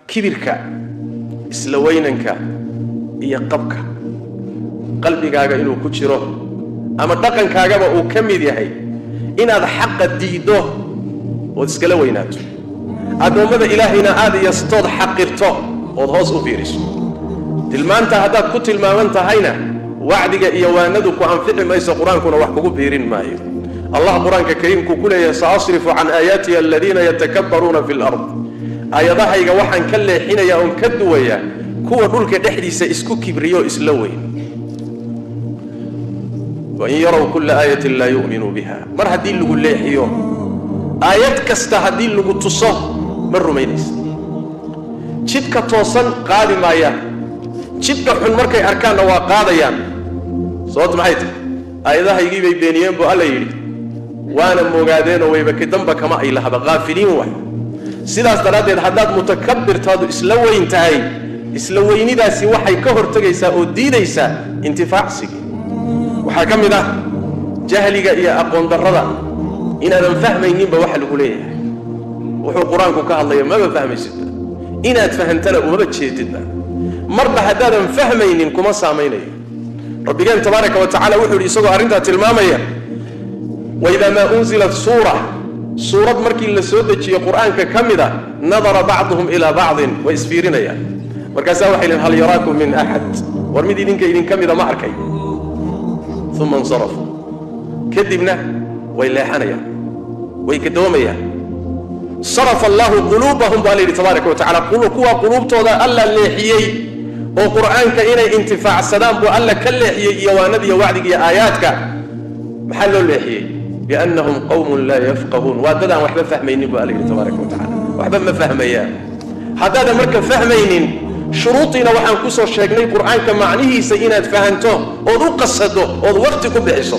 Kibirka, isla weynanka iyo qabka qalbigaaga inuu ku jiro ama dhaqankaagaba uu ka mid yahay inaad xaqa diiddo ood iskala weynaato, addoommada Ilaahayna aada yastood xaqirto ood hoos u fiiriso. Tilmaanta haddaad ku tilmaaman tahayna, wacdiga iyo waanadu ku anfici mayso, Qur-aankuna wax kugu biirin maayo. Allah Qur-aanka Kariimkuu ku leeyahay: "Saasrifu can aayaatiya aladiina yatakabbaruuna fi lard." Aayadahayga waxaan ka leexinayaa oon ka duwayaa kuwa dhulka dhexdiisa isku kibriyo, isla weyn. "Wain yarow kulla aayatin laa yu'minuu biha." Mar haddii lagu leexiyo, aayad kasta haddii lagu tuso, ma rumaynaysa. Jidka toosan qaadi maayaan, jidka xun markay arkaanna waa qaadayaan. Sababtu maxay tahay? Aayadahaygii bay beeniyeen buu Alla yidhi, waana mogaadeenoo wayba damba kama ay lahaba, haafiliin waay. Sidaas daraaddeed, haddaad mutakabbirtaadu isla weyn tahay, isla weynidaasi waxay ka hortegaysaa oo diidaysaa intifaacsigii. Waxaa ka mid ah jahliga iyo aqoon darrada, inaadan fahmayninba waxa lagu leeyahay. Wuxuu Qur-aanku ka hadlaya maba fahmaysidba, inaad fahamtana umaba jeedidba. Marba haddaadan fahmaynin, kuma saamaynayo. Rabbigeen tabaaraka wa tacala wuxuu yidhi, isagoo arrintaa tilmaamaya: "Waidaa maa unzilat suura," suurad markii la soo dejiyo Qur-aanka ka mid a, "nadara bacduhum ilaa bacdin," way isfiirinayaan. Markaasaa waxay lihin: "Hal yaraakum min axad?" War mid idinka idinka mida ma arkay? "Uma insarafuu," kadibna way leexanayaan, way kadoomayaan. "Sarafa Allahu quluubahum," baa la yidhi tabaaraka wa tacala. Kuwa quluubtooda Alla leexiyey oo Qur'aanka inay intifaacsadaan buu Alla ka leexiyey, iyo waanada iyo wacdiga iyo aayaadka. Maxaa loo leexiyey? "Biannahum qawmun laa yafqahuun." Waa dadaan waxba fahmaynin buu Alla yidhi tabaaraka wa tacala. Waxba ma fahmayaan. Haddaadan marka fahmaynin shuruudiina, waxaan kusoo sheegnay Qur'aanka macnihiisa inaad fahanto ood u qasado ood waqti ku bixiso.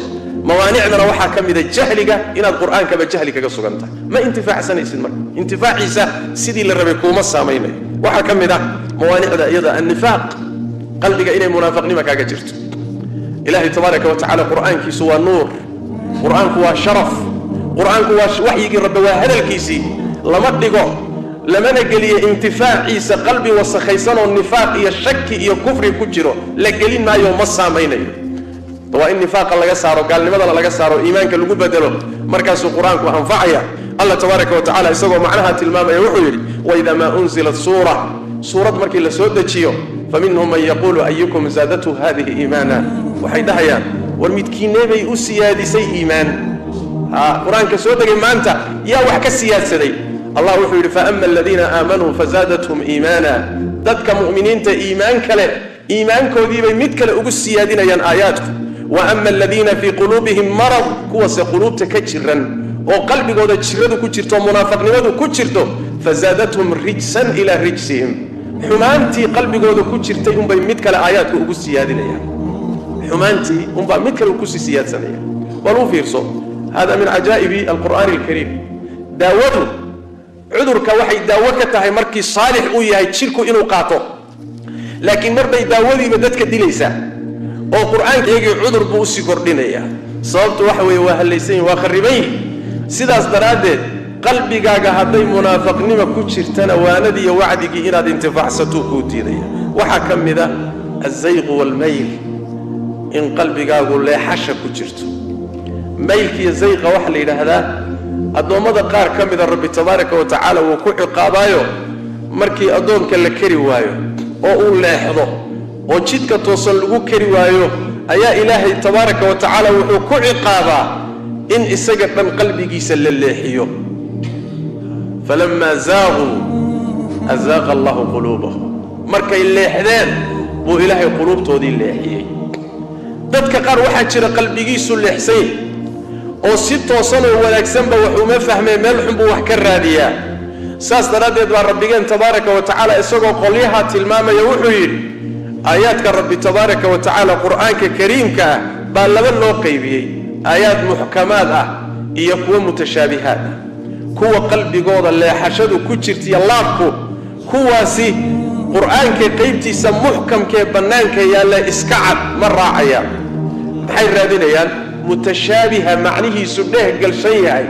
Mawaanicdana waxaa ka mida jahliga, inaad Qur'aankaba jahli kaga sugan tahay. Ma intifaacsanaysid, marka intifaaciisa sidii la rabay kuuma saamaynayo. Waxaa ka mid ah mawaanicda iyada annifaaq, qalbiga inay munaafiqnima kaaga jirto. Ilaahay tabaaraka wa tacala Qur'aankiisu waa nuur, Qur'aanku waa sharaf, Qur'aanku waa waxyigii Rabbi, waa hadalkiisii. Lama dhigo lamana geliyo intifaaciisa qalbi wasakhaysanoo nifaaq iyo shaki iyo kufri ku jiro. La gelin maayo, ma saamaynayo. Waa in nifaaqa laga saaro, gaalnimadana laga saaro, iimaanka lagu bedelo, markaasuu Qur-aanku anfacaya. Allah tabaaraka wa tacala isagoo macnaha tilmaamaya wuxuu yidhi: "Waidaa maa unzilat suura," suurad markii la soo dejiyo, "faminhum man yaquulu ayukum zaadathu hadihi iimaana." Waxay dhahayaan: war midkiinee bay u siyaadisay iimaan? Ha Qur-aanka soo degay maanta yaa wax ka siyaadsaday? Allah wuxuu yidhi: "Faama aladiina aamanuu fazaadathum iimaana." Dadka mu'miniinta iimaan kale, iimaankoodiibay mid kale ugu siyaadinayaan aayaadku. "Wa ama aladiina fii quluubihim marad," kuwase quluubta ka jiran oo qalbigooda jiradu ku jirto, munaafaqnimadu ku jirto, "fazaadathum rijsan ilaa rijsihim." Xumaantii qalbigooda ku jirtay unbay mid kale aayaadku ugu siyaadinayaan, xumaantii unbaa mid kale kusii siyaadsanaya. Bal u fiirso, hada min cajaa'ibi alqur'aani alkariim. Daawadu cudurka waxay daawo ka tahay markii saalix uu yahay jidhku inuu qaato, laakiin mar bay daawadiiba dadka dilaysaa oo Qur-aanka iyagii cudur buu usii kordhinayaa. Sababtu waxa weeye, waa hallaysan yihin, waa kharriban yihin. Sidaas daraaddeed, qalbigaaga hadday munaafaqnima ku jirtana, waanadiiyo wacdigii inaad intifaacsatuu kuu diidaya. Waxaa ka mid ah alzayqu waalmayl, in qalbigaagu leexasha ku jirto. Maylkiiyo zayqa waxaa la yidhaahdaa, addoommada qaar ka mida Rabbi tabaaraka wa tacaala wuu ku ciqaabaayo. Markii addoonka la keri waayo oo uu leexdo oo jidka toosan lagu keri waayo, ayaa Ilaahay tabaaraka wa tacaala wuxuu ku ciqaabaa in isaga dhan qalbigiisa la leexiyo. "Falamaa zaaquu azaaqa Allahu quluubahum." Markay leexdeen buu Ilaahay quluubtoodii leexiyey. Dadka qaar waxaa jira qalbigiisu leexsany oo si toosanoo wanaagsanba wax uma fahmee, meel xun buu wax ka raadiyaa. Saas daraaddeed baa Rabbigeen tabaaraka wa tacaala isagoo qolyaha tilmaamaya wuxuu yidhi: aayaadka Rabbi tabaaraka wa tacaala, Qur'aanka Kariimka ah, baa laba loo qaybiyey: aayaad muxkamaad ah iyo kuwo mutashaabihaad ah. Kuwa qalbigooda leexashadu ku jirtaiyo laabku, kuwaasi Qur'aanka qaybtiisa muxkamkee bannaanka yaalla iska cad ma raacayaan. Maxay raadinayaan? Mutashaabiha macnihiisu dheeh galshan yahay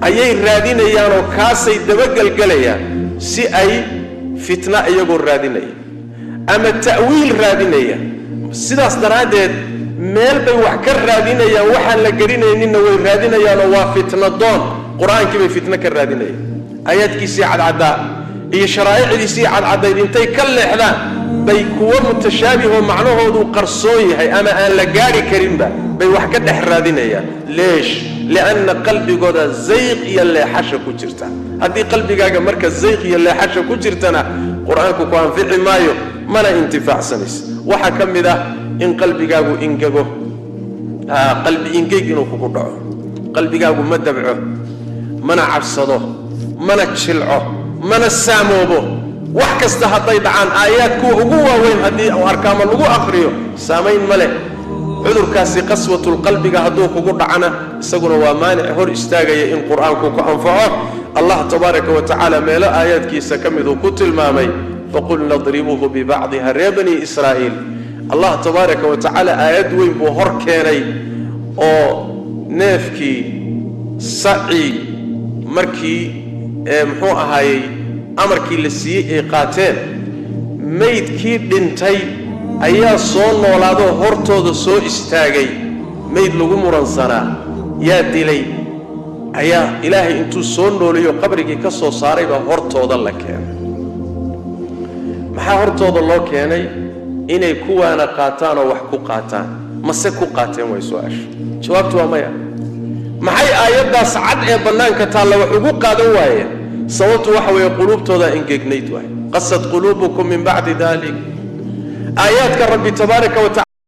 ayay raadinayaanoo kaasay dabagelgelayaan si ay Fitna iyagoo raadinaya ama ta'wiil raadinaya, sidaas daraaddeed meel bay wax ka raadinayaan, waxaan la gelinayninna way raadinayaanoo waa fitna doon. Qur-aankii bay fitno ka raadinayaan, aayaadkiisii cadcaddaa iyo sharaa'icdiisii cadcaddayd intay ka leexdaan bay kuwo mutashaabihoo macnahoodu qarsoon yahay ama aan la gaadhi karinba bay wax ka dhex raadinayaan. Leesh? Lianna qalbigooda zayq iyo leexasha ku jirta. Haddii qalbigaaga marka zayq iyo leexasha ku jirtana, qur-aanku ku anfici maayo, mana intifaacsanaysa. Waxaa ka mid ah in qalbigaagu ingego, qalbi ingeg inuu kugu dhaco. Qalbigaagu ma dabco, mana cabsado, mana jilco, mana saamoobo. Wax kasta hadday dhacaan, aayaad kuwa ugu waaweyn haddii arkaama lagu aqriyo, saamayn ma leh. Cudurkaasi qaswatulqalbiga hadduu kugu dhacana, isaguna waa maanic hor istaagaya in qur-aanku ku anfaco. Allah tabaaraka wa tacaala meelo aayaadkiisa ka miduu ku tilmaamay: faqulna dribuuhu bibacdiha. Reer Bani Israa'iil Allah tabaaraka wa tacaala aayad weyn buu hor keenay, oo neefkii sacii markii muxuu ahaayey amarkii la siiyey ay qaateen, maydkii dhintay ayaa soo noolaadoo hortooda soo istaagay. Mayd lagu muransanaa yaa dilay ayaa Ilaahay intuu soo nooliyo qabrigii ka soo saaray baa hortooda la keenay. Maxaa hortooda loo keenay? Inay kuwaana qaataanoo wax ku qaataan. Mase ku qaateen? Way su-aasha. Jawaabtu waa maya. Maxay aayaddaas cad ee bannaanka taalla wax ugu qaadan waayeen? Sababtu waxa weeye quluubtoodaa ingegnayd waay. Qasad quluubukum min bacdi dalik. Aayaadka Rabbi tabaaraka wa tacala.